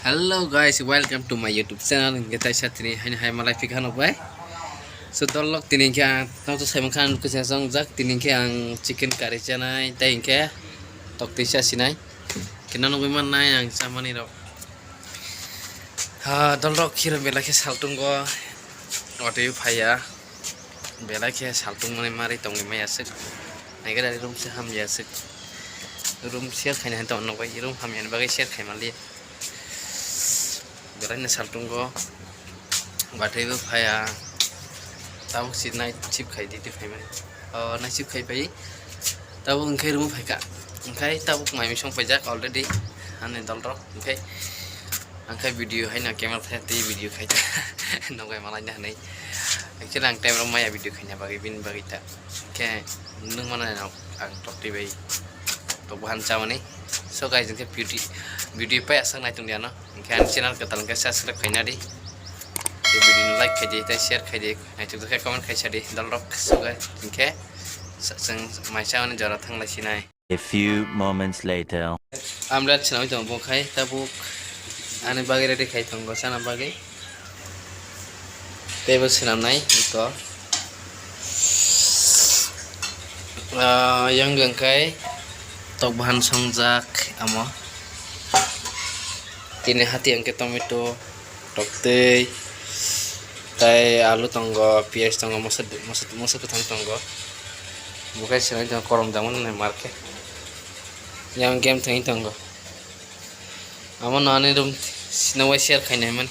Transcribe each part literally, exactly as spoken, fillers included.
Hello guys, welcome to my YouTube channel. Hingke taisa tini haino hai malai phikha nok bai. So dolok tini hingke ang tongto saimang khan kisa songjak tini hingke ang chicken curry chanai tai hingke tok tisa sinai. Kena nugui mannai ang chamani rok. Ha, dolok khiro belai khe saltungo. Watwi phaiya. Belai khe saltung mani mari tongwi maya swk. Naikhe room se hamya swk. Room share khaina han tong nokbai room hamya ni bagwi share khai manliya. Belai no saltungo. Watwi bo phaiya. Tabuk si night shift khai duty khaimani. O night shift khai pai. Tabuk hwnkhe room phaikha. Hwnkhe tabuk mai misong paijak already. Ani dolrok hwnkhe. Ang khe video haino camera thai tei video khai ta. Nokbai malai na hinwi. Actually ang time rok maya video khaina bagwi bini bagwi ta. Khe nung mana no ang tok twi bai tok bahan chamani. So guys, hwnkhe beauty video pai aswk nai tong diano. Hwnkhe ang channel kwtal hwnkhe subscribe khaina di. Tei video no like khai di, tei share khai di. Naituk khe comment khai sa di. Dolrok so guys, hwnkhe sa-, chwng mai chamani jora thang lai sinai. A few moments later. Amlet swnamwi tongo bo khai tabuk ani bagwi ready khai tongo chana bagwi. Tei bo swnamnai iko. Ah, yang hwnkhe tok bahan songjak amo. Tini hati hwnkhe tomato. Toktwi, tai alu tongo, piyaj tongo, moso, moso, moso kwthang tongo. Bo khe swnai tongo, korom jangmani mar khe. Yang game thangwi tongo. Amo no ani room sino bai share khainai man.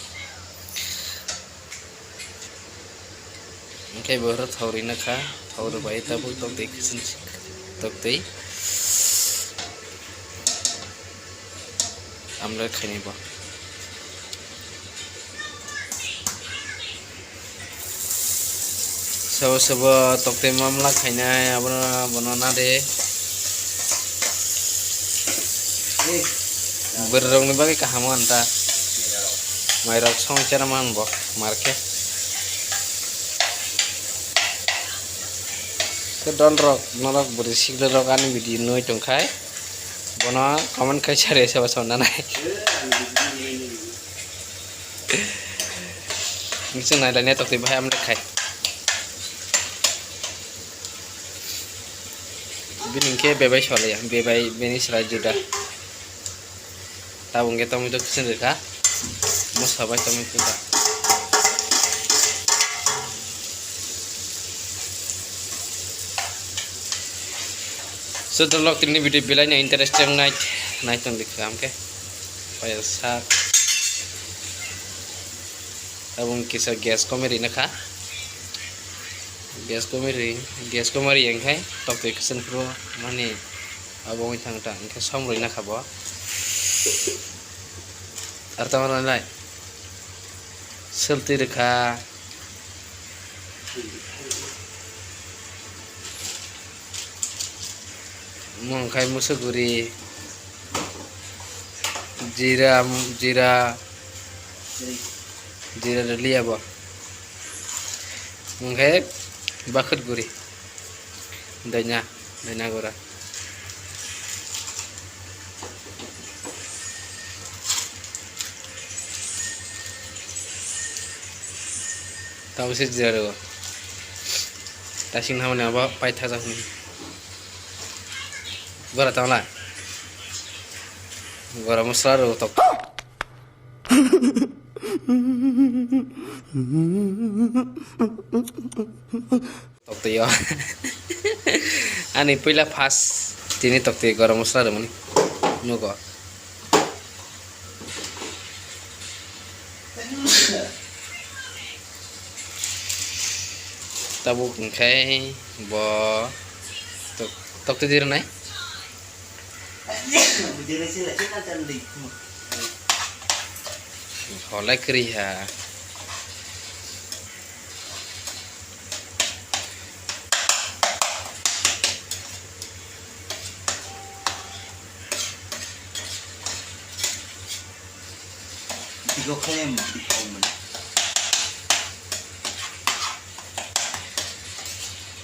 Hwnkhe bo oro thok rina kha, thok rwbai tabuk tok twi kwchwng tok twi amle khainai bo. Sabo sabo tok twi mamla khainai abono bono na de. Bwrwirokni bagwi kaham anta. Mairok song chera man bo, mar khe. Khe dolrok, norok bwrwi siklirok ani video nui tongkhai, bono comment khai sari sabo sabo nanai. Nisi nai lai ne tok twi bahai amle khai. Bini hwnkhe bebai solaya, bebai bini chwrai juda. Tabuk hwnkhe tomato kiching rwkha, mosa bai tomato rwkha. So, dolok tini video belai no interesting nai, nai tong dikha hwnkhe. Payal sak. Tabuk kisa gas komai rina kha. Gas komai ri, gas komai ri hwnkhe tok twi kiching phuru mani abo wngwi thang ta hwnkhe som rwina kha bo. Ar tamo rwnai. Swltwi rwkha. Mung khai musuk guri. Jira, jira. Jira rwliya bo. Mung khai bakhut guri. Danya, danya gura. Tamo se jera rw. Tasing hamani abo paithajakni. Gora tangla. Gora masala rw tok. Toktwi o. Ani puila first tini toktwi garam masala rwmani nugo. Tabuk hwnkhe bo tok-, toktwi di rwnai. Holai kwrwi ha.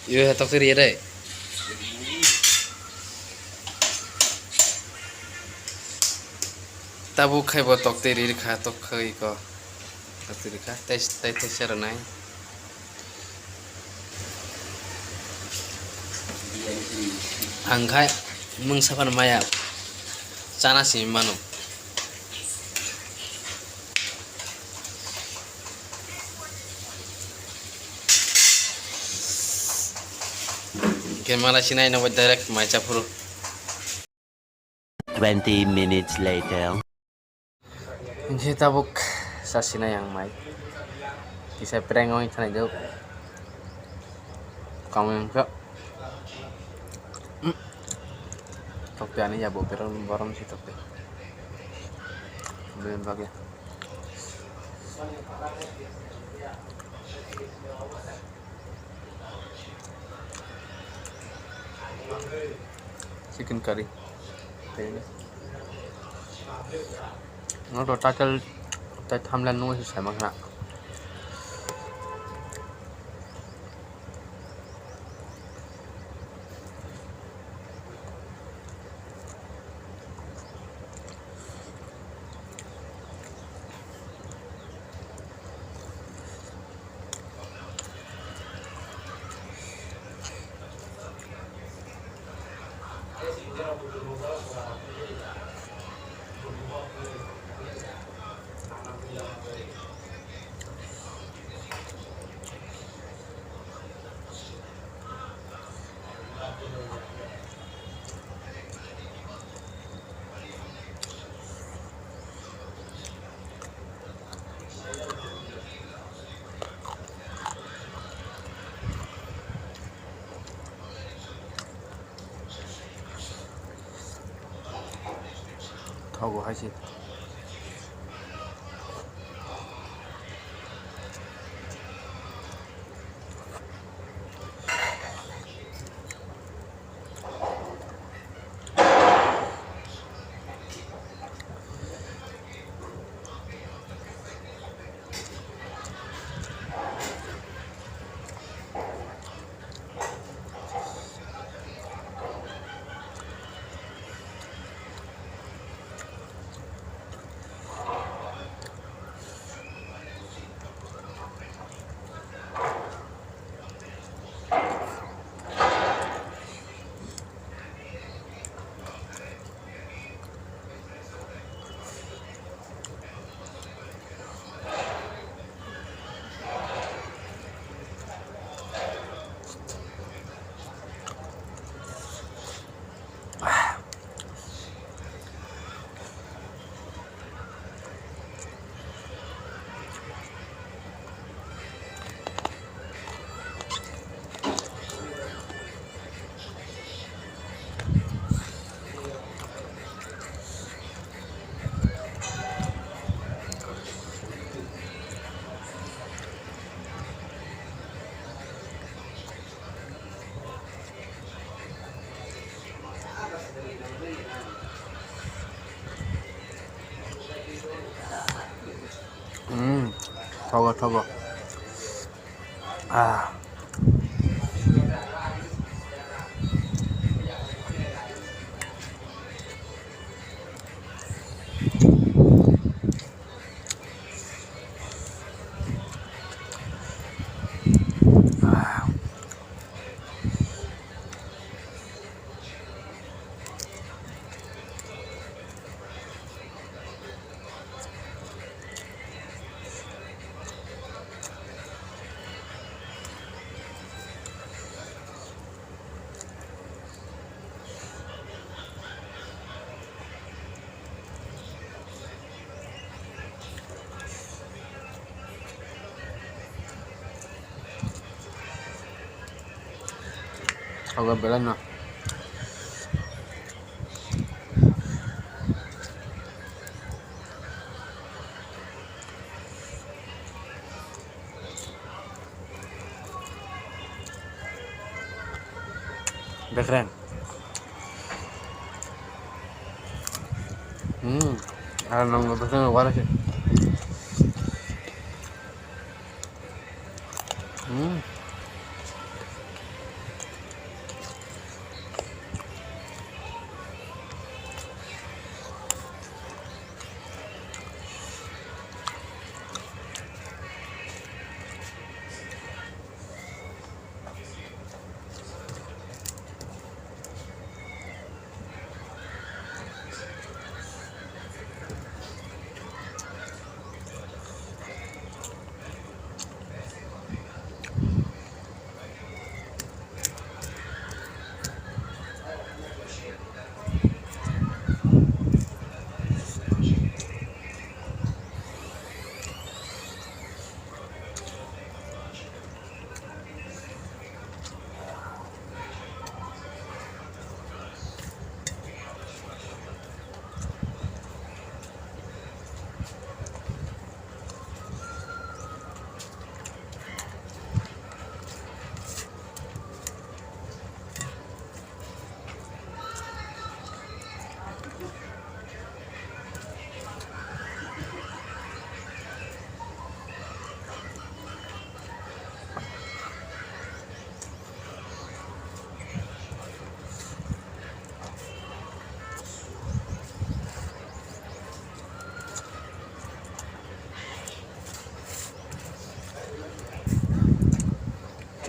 Yo, tok teri ya dai. Tabuk khai bo tok twi ri kha, tok khai ko. Tok twi ri kha, tei, tei, tei se rwnai. Ang khai mungsa phano maya chana simi mano. Hwnkhe mala sinai no direct mai cha phuru. Twenty minutes later. Hingke tabuk sasinai ang mai. Kisa prank oi thanai do. Kamung ka. Tokte ani ya bo pero borom si tokte. Bem bage. Chicken curry. No to title tai thumbnail no se sama khna. Thogo hai se. Mm, thogo, thogo. Ah. Oke, belai no. Bekreng. Hmm, ah, nang bekreng wara sih. Hmm.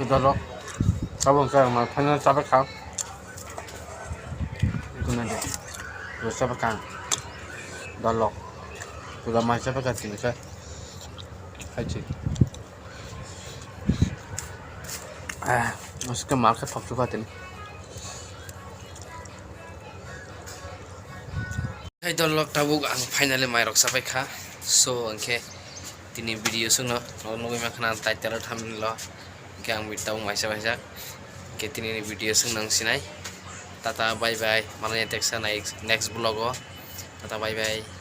Dolok, abo hwnkhe ang final chabai kha. Kunani, bo chabai kha ang. Dolok, pura mai chabai kha tini khe. Hai chi. Ah, maske mal khe thok chuka tini. Hai dolok tabuk ang finally mairok chabai kha. So, hwnkhe tini video chwngno nugwi mankha na title o thumbnail o. Hwnkhe ang tabuk mai chabai jak. Hwnkhe tini ni video chwngno ang sinai. Tata bye bye. Malai teksa next, next vlog o. Tata bye bye.